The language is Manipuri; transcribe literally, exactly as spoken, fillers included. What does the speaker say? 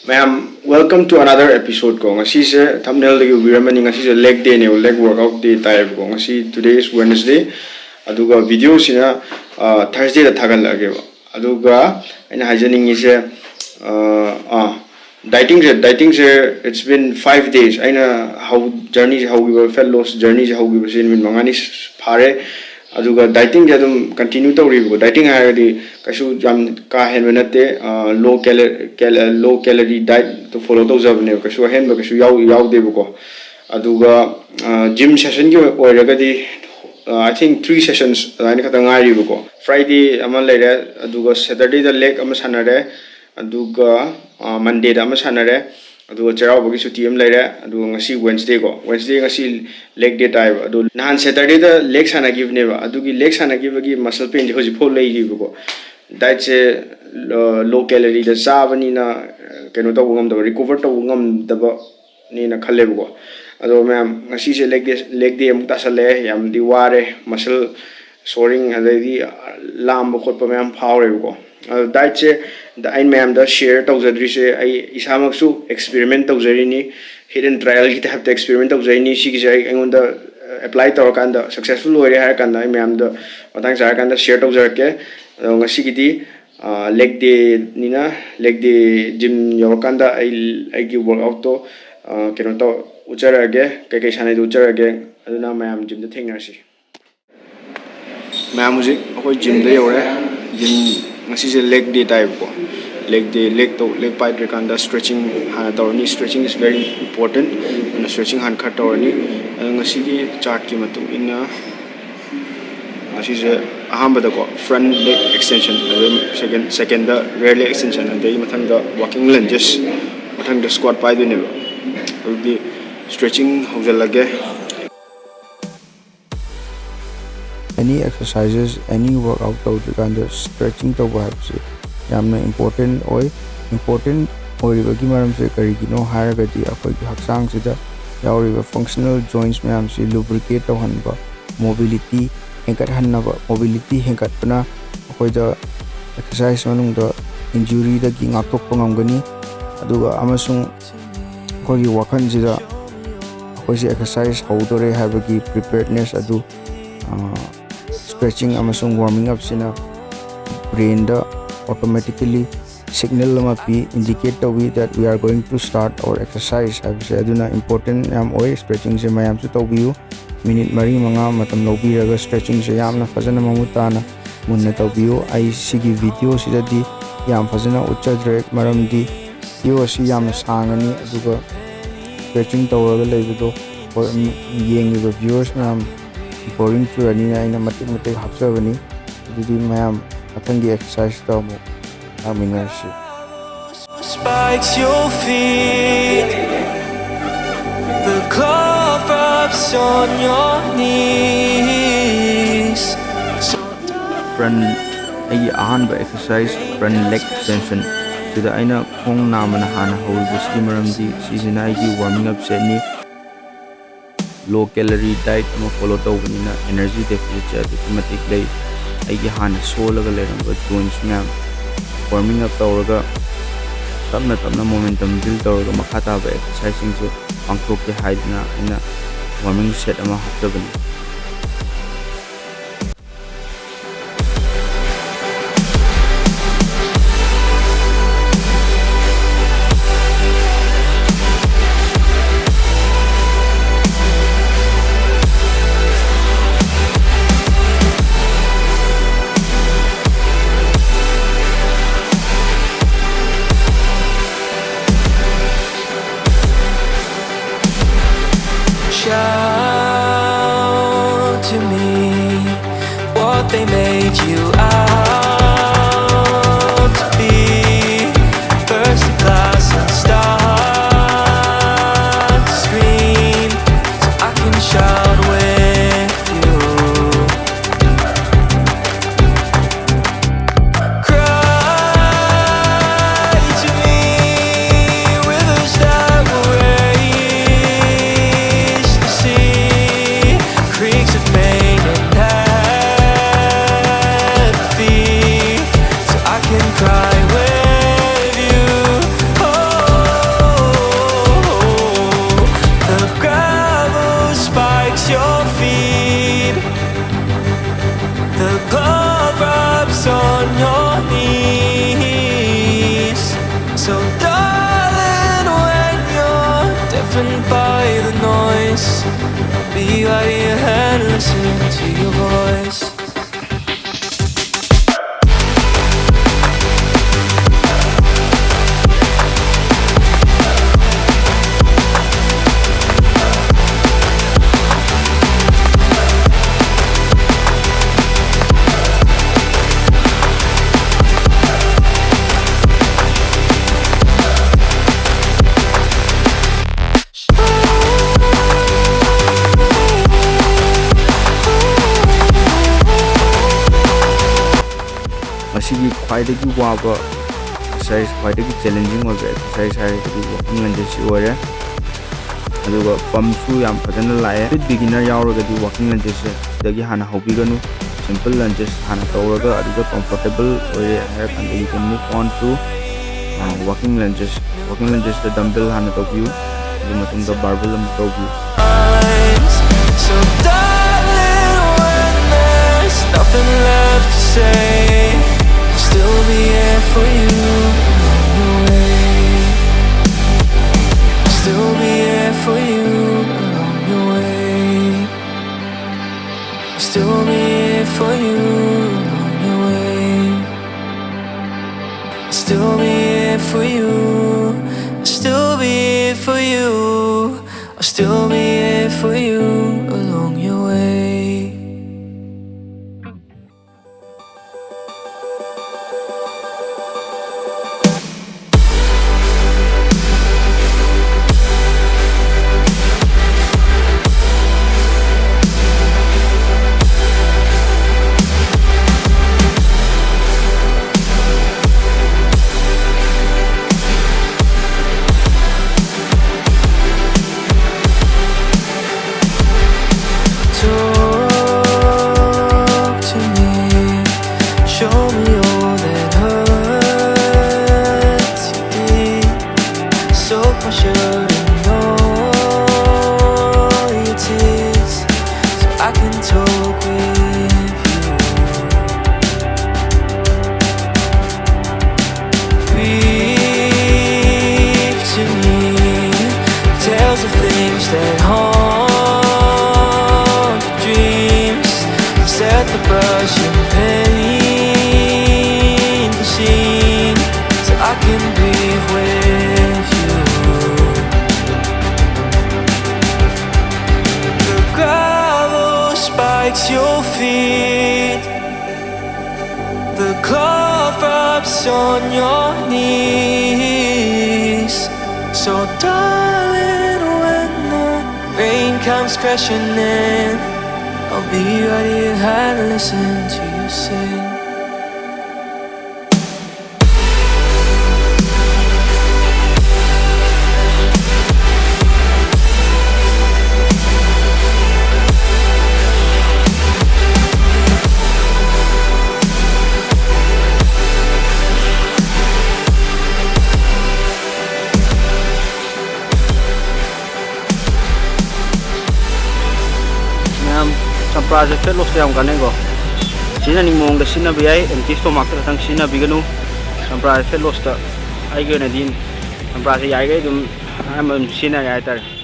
ꯃꯌꯥꯝ, welcome to another episode ꯀꯣ. ꯉꯁꯤꯁꯦ thumbnail ꯗꯒꯤ ꯎꯕꯤꯔꯝꯃꯅꯤ, ꯉꯁꯤꯁꯦ leg day ꯅꯦꯕ, leg workout day ꯇꯥꯏꯌꯦꯕꯀꯣ. ꯉꯁꯤ, today is Wednesday, ꯑꯗꯨꯒ video ꯁꯤꯅ Thursday ꯗ ꯊꯥꯒꯠꯂꯛꯑꯒꯦꯕ. ꯑꯗꯨꯒ ꯑꯩꯅ ꯍꯥꯏꯖꯅꯤꯡꯉꯤꯁꯦ, ꯑꯥ, dieting say, dieting say, it's been five days ꯑꯩꯅ ꯍꯧ journey ꯁꯦ ꯍꯧꯈꯤꯕ, fat loss journey ꯁꯦ ꯍꯧꯈꯤꯕꯁꯦ ꯅꯨꯃꯤꯠ ꯃꯉꯥꯅꯤ ꯐꯥꯔꯦ꯫ ꯑꯗꯨꯒ dieting ꯁꯦ ꯑꯗꯨꯝ continue ꯇꯧꯔꯤꯕꯀꯣ. Dieting ꯍꯥꯏꯔꯒꯗꯤ ꯀꯩꯁꯨ ꯌꯥꯝ ꯀꯥ ꯍꯦꯟꯕ ꯅꯠꯇꯦ, low calorie, low calorie diet ꯇꯣ follow ꯇꯧꯖꯕꯅꯦꯕ, ꯀꯩꯁꯨ ꯑꯍꯦꯟꯕ ꯀꯩꯁꯨ ꯌꯥꯎ ꯌꯥꯎꯗꯦꯕꯀꯣ꯫ ꯑꯗꯨꯒ gym session ꯒꯤ ꯑꯣꯏꯔꯒꯗꯤ, I think three sessions ꯑꯗꯨꯃꯥꯏꯅ ꯈꯛꯇ ꯉꯥꯏꯔꯤꯕꯀꯣ. Friday ꯑꯃ ꯂꯩꯔꯦ, ꯑꯗꯨꯒ Saturday ꯗ leg ꯑꯃ ꯁꯥꯟꯅꯔꯦ, ꯑꯗꯨꯒ Monday ꯗ ꯑꯃ ꯁꯥꯟꯅꯔꯦ, ꯑꯗꯨꯒ ꯆꯩꯔꯥꯎꯕꯒꯤ ꯁꯨꯇꯤ ꯑꯃ ꯂꯩꯔꯦ, ꯑꯗꯨꯒ ꯉꯁꯤ Wednesday ꯀꯣ, Wednesday ꯉꯁꯤ leg day ꯇꯥꯏꯕ꯫ ꯑꯗꯣ ꯅꯍꯥꯟ Saturday ꯗ leg ꯁꯥꯟꯅꯈꯤꯕꯅꯦꯕ, ꯑꯗꯨꯒꯤ leg ꯁꯥꯟꯅꯈꯤꯕꯒꯤ muscle pain ꯁꯦ ꯍꯧꯖꯤꯛꯐꯥꯎ ꯂꯩꯔꯤꯕꯀꯣ꯫ Diet ꯁꯦ low calorie ꯗ ꯆꯥꯕꯅꯤꯅ ꯀꯩꯅꯣ ꯇꯧꯕ ꯉꯝꯗꯕ, recover ꯇꯧꯕ ꯉꯝꯗꯕꯅꯦꯅ ꯈꯜꯂꯦꯕꯀꯣ꯫ ꯑꯗꯣ ꯃꯌꯥꯝ, ꯉꯁꯤꯁꯦ leg day, leg day ꯑꯃꯨꯛ ꯇꯥꯁꯜꯂꯛꯑꯦ, ꯌꯥꯝꯗꯤ ꯋꯥꯔꯦ, muscle soring, ꯑꯗꯩꯗꯤ ꯂꯥꯝꯕ ꯈꯣꯠꯄ ꯃꯌꯥꯝ ꯐꯥꯎꯔꯦꯕꯀꯣ꯫ ꯑꯗꯣ diet ꯁꯦ ꯑꯩꯅ ꯃꯌꯥꯝꯗ share ꯇꯧꯖꯗ꯭ꯔꯤꯁꯦ, ꯑꯩ ꯏꯁꯥꯃꯛꯁꯨ experiment ꯇꯧꯖꯔꯤꯅꯤ, hit and trial ꯒꯤ type ꯇ experiment ꯇꯧꯖꯔꯤꯅꯤ꯫ ꯁꯤꯒꯤꯁꯦ ꯑꯩ, ꯑꯩꯉꯣꯟꯗ apply ꯇꯧꯔꯀꯥꯟꯗ successful ꯑꯣꯏꯔꯦ ꯍꯥꯏꯔ ꯀꯥꯟꯗ ꯑꯩ ꯃꯌꯥꯝꯗ ꯃꯇꯥꯡ ꯆꯥꯔꯀꯥꯟꯗ share ꯇꯧꯖꯔꯛꯀꯦ꯫ ꯑꯗꯣ ꯉꯁꯤꯒꯤꯗꯤ leg day ꯅꯤꯅ, leg day gym ꯌꯧꯔꯀꯥꯟꯗ ꯑꯩ ꯑꯩꯒꯤ workout ꯇꯣ ꯀꯩꯅꯣ ꯇꯧ ꯎꯠꯆꯔꯛꯑꯒꯦ, ꯀꯩꯀꯩ ꯁꯥꯟꯅꯩꯗꯣ ꯎꯠꯆꯔꯛꯑꯒꯦ꯫ ꯑꯗꯨꯅ ꯃꯌꯥꯝ gym ꯗ ꯊꯦꯡꯅꯔꯁꯤ꯫ ꯃꯌꯥꯝ, ꯍꯧꯖꯤꯛ ꯑꯩꯈꯣꯏ gym ꯗ ꯌꯧꯔꯦ꯫ Gym, ꯉꯁꯤꯁꯦ leg day ꯇꯥꯏꯕꯀꯣ꯫ Leg day, leg ꯇꯧ, leg ꯄꯥꯏꯗ꯭ꯔꯤꯀꯥꯟꯗ stretching ꯍꯥꯟꯅ ꯇꯧꯔꯅꯤ꯫ Stretching is very important꯫ ꯑꯗꯨꯅ stretching ꯍꯥꯟꯅ ꯈꯔ ꯇꯧꯔꯅꯤ꯫ ꯑꯗꯣ ꯉꯁꯤꯒꯤ chart ꯀꯤ ꯃꯇꯨꯡ ꯏꯟꯅ ꯉꯁꯤꯁꯦ ꯑꯍꯥꯟꯕꯗꯀꯣ, front leg extension, ꯑꯗꯩ second, second ꯗ rear leg extension, ꯑꯗꯩ ꯃꯊꯪꯗ walking lunges, ꯃꯊꯪꯗ squat ꯄꯥꯏꯗꯣꯏꯅꯦꯕ꯫ ꯑꯗꯨꯗꯤ stretching ꯍꯧꯖꯤꯜꯂꯒꯦ꯫ Any exercises, any workout ꯇꯧꯗ꯭ꯔꯤꯀꯥꯟꯗ stretching ꯇꯧꯕ ꯍꯥꯏꯕꯁꯤ ꯌꯥꯝꯅ important ꯑꯣꯏ꯫ Important ꯑꯣꯏꯔꯤꯕꯒꯤ ꯃꯔꯝꯁꯦ ꯀꯔꯤꯒꯤꯅꯣ ꯍꯥꯏꯔꯒꯗꯤ, ꯑꯩꯈꯣꯏꯒꯤ ꯍꯛꯆꯥꯡꯁꯤꯗ ꯌꯥꯎꯔꯤꯕ functional joints ꯃꯌꯥꯝꯁꯤ lubricate ꯇꯧꯍꯟꯕ, mobility ꯍꯦꯟꯒꯠꯍꯟꯅꯕ, mobility ꯍꯦꯟꯒꯠꯄꯅ ꯑꯩꯈꯣꯏꯗ exercise ꯃꯅꯨꯡꯗ injury ꯗꯒꯤ ꯉꯥꯛꯊꯣꯛꯄ ꯉꯝꯒꯅꯤ꯫ ꯑꯗꯨꯒ ꯑꯃꯁꯨꯡ ꯑꯩꯈꯣꯏꯒꯤ ꯋꯥꯈꯜꯁꯤꯗ ꯑꯩꯈꯣꯏꯁꯦ exercise ꯍꯧꯗꯣꯔꯦ ꯍꯥꯏꯕꯒꯤ preparedness ꯑꯗꯨ, stretching ꯑꯃꯁꯨꯡ warming up ꯁꯤꯅ brain ꯗ automatically signal ꯑꯃ ꯄꯤ, indicate ꯇꯧꯏ that we are going to start our exercise ꯍꯥꯏꯕꯁꯦ꯫ ꯑꯗꯨꯅ important ꯌꯥꯝ ꯑꯣꯏ꯫ Stretching ꯁꯦ ꯃꯌꯥꯝꯁꯨ ꯇꯧꯕꯤꯌꯨ꯫ Minute ꯃꯔꯤ ꯃꯉꯥ ꯃꯇꯝ ꯂꯧꯕꯤꯔꯒ stretching ꯁꯦ ꯌꯥꯝꯅ ꯐꯖꯅ ꯃꯃꯨꯠ ꯇꯥꯅ ꯃꯨꯟꯅ ꯇꯧꯕꯤꯌꯨ꯫ ꯑꯩ ꯁꯤꯒꯤ video ꯁꯤꯗꯗꯤ ꯌꯥꯝ ꯐꯖꯅ ꯎꯠꯆꯗ꯭ꯔꯦ, ꯃꯔꯝꯗꯤ video ꯑꯁꯤ ꯌꯥꯝꯅ ꯁꯥꯡꯉꯅꯤ, ꯑꯗꯨꯒ stretching ꯇꯧꯔꯒ ꯂꯩꯕꯗꯣ ꯍꯣꯏ, ꯌꯦꯡꯉꯤꯕ viewers ꯃꯌꯥꯝ boring ꯆꯨꯔꯅꯤꯅ ꯑꯩꯅ ꯃꯇꯦꯛ ꯃꯇꯦꯛ ꯍꯥꯞꯆꯕꯅꯤ꯫ ꯑꯗꯨꯗꯤ ꯃꯌꯥꯝ ꯃꯊꯪꯒꯤ exercise ꯇ ꯑꯃꯨꯛ ꯂꯥꯛꯃꯤꯟꯅꯔꯁꯤ꯫ Spikes your feet. The cloth wraps on your knees. So front, ꯑꯩꯒꯤ ꯑꯍꯥꯟꯕ exercise front leg extension꯫ ꯁꯤꯗ ꯑꯩꯅ ꯈꯣꯡ ꯅꯥꯝꯃꯅ ꯍꯥꯟꯅ ꯍꯧꯔꯤꯕꯁꯤꯒꯤ ꯃꯔꯝꯗꯤ ꯁꯤꯁꯤꯅ ꯑꯩꯒꯤ warming up set ꯅꯤ꯫ Low calorie diet ꯑꯃ follow ꯇꯧꯕꯅꯤꯅ energy deficit ꯁꯦ ꯑꯗꯨꯛꯀꯤ ꯃꯇꯤꯛ ꯂꯩ꯫ ꯑꯩꯒꯤ ꯍꯥꯟꯅ ꯁꯣꯜꯂꯒ ꯂꯩꯔꯝꯕ joints ꯃꯌꯥꯝ warming up ꯇꯧꯔꯒ ꯇꯞꯅ ꯇꯞꯅ momentum build ꯇꯧꯔꯒ ꯃꯈꯥ ꯇꯥꯕ exercise ꯁꯤꯡꯁꯦ ꯄꯥꯡꯊꯣꯛꯀꯦ ꯍꯥꯏꯗꯨꯅ ꯑꯩꯅ warming set ꯑꯃ ꯍꯥꯞꯆꯕꯅꯤ꯫ Shout You out of your head, listen to your voice. ꯃꯁꯤꯒꯤ ꯈ꯭ꯋꯥꯏꯗꯒꯤ ꯋꯥꯕ exercise, ꯈ꯭ꯋꯥꯏꯗꯒꯤ challenging ꯑꯣꯏꯕ exercise ꯍꯥꯏꯔꯒꯗꯤ walking lunges ꯁꯤ ꯑꯣꯏꯔꯦ꯫ ꯑꯗꯨꯒ pumpꯁꯨ ꯌꯥꯝ ꯐꯖꯅ ꯂꯥꯛꯑꯦ꯫ Complete beginner ꯌꯥꯎꯔꯒꯗꯤ walking lunges ꯁꯤꯗꯒꯤ ꯍꯥꯟꯅ ꯍꯧꯕꯤꯒꯅꯨ꯫ Simple lunges ꯍꯥꯟꯅ ꯇꯧꯔꯒ, ꯑꯗꯨꯗ comfortable ꯑꯣꯏꯔꯦ ꯍꯥꯏꯔ ꯀꯥꯟꯗ you can move on to, ꯑ, walking lunges꯫ Walking lungesꯇ dumbbell ꯍꯥꯟꯅ ꯇꯧꯕꯤꯌꯨ, ꯑꯗꯨ ꯃꯇꯨꯡꯗ barbell ꯑꯃꯨꯛ ꯇꯧꯕꯤꯌꯨ꯫ So darling, when there's nothing left to say, I'll still be here for you along the way. I'll still be here for you along the way. I'll still be here for you along the way. I'll still be here for you. I'll still be here for you. I'll still be here for you along your way. Talk to me, show me all that hurts you deep. Soak my shirt in all your tears, so I can talk with you. Grief to me tells of things that haunt on your knees. So, darling, when the rain comes crashing in, I'll be right here and listen to you sing. ꯃꯌꯥꯝ, ꯆꯝꯄ꯭ꯔꯥꯁꯦ ꯐꯦꯠ ꯂꯣꯁꯇ ꯌꯥꯝ ꯀꯥꯟꯅꯩꯀꯣ꯫ ꯁꯤꯖꯤꯟꯅꯅꯤꯡꯕ ꯃꯑꯣꯡꯗ ꯁꯤꯖꯤꯟꯅꯕ ꯌꯥꯏ, ꯑꯦꯝꯇꯤ ꯁ꯭ꯇꯣꯃꯥꯛꯇ ꯈꯛꯇꯪ ꯁꯤꯖꯤꯟꯅꯕꯤꯒꯅꯨ꯫ ꯆꯝꯄ꯭ꯔꯥꯁꯦ ꯐꯦꯠ ꯂꯣꯁꯇ, ꯑꯩꯒꯤ ꯑꯣꯏꯅꯗꯤ ꯆꯝꯄ꯭ꯔꯥꯁꯦ ꯌꯥꯔꯤꯈꯩ ꯑꯗꯨꯝ ꯑꯌꯥꯝꯕ ꯑꯗꯨꯝ ꯁꯤꯖꯤꯟꯅꯔꯦ ꯍꯥꯏꯇꯥꯔꯦ꯫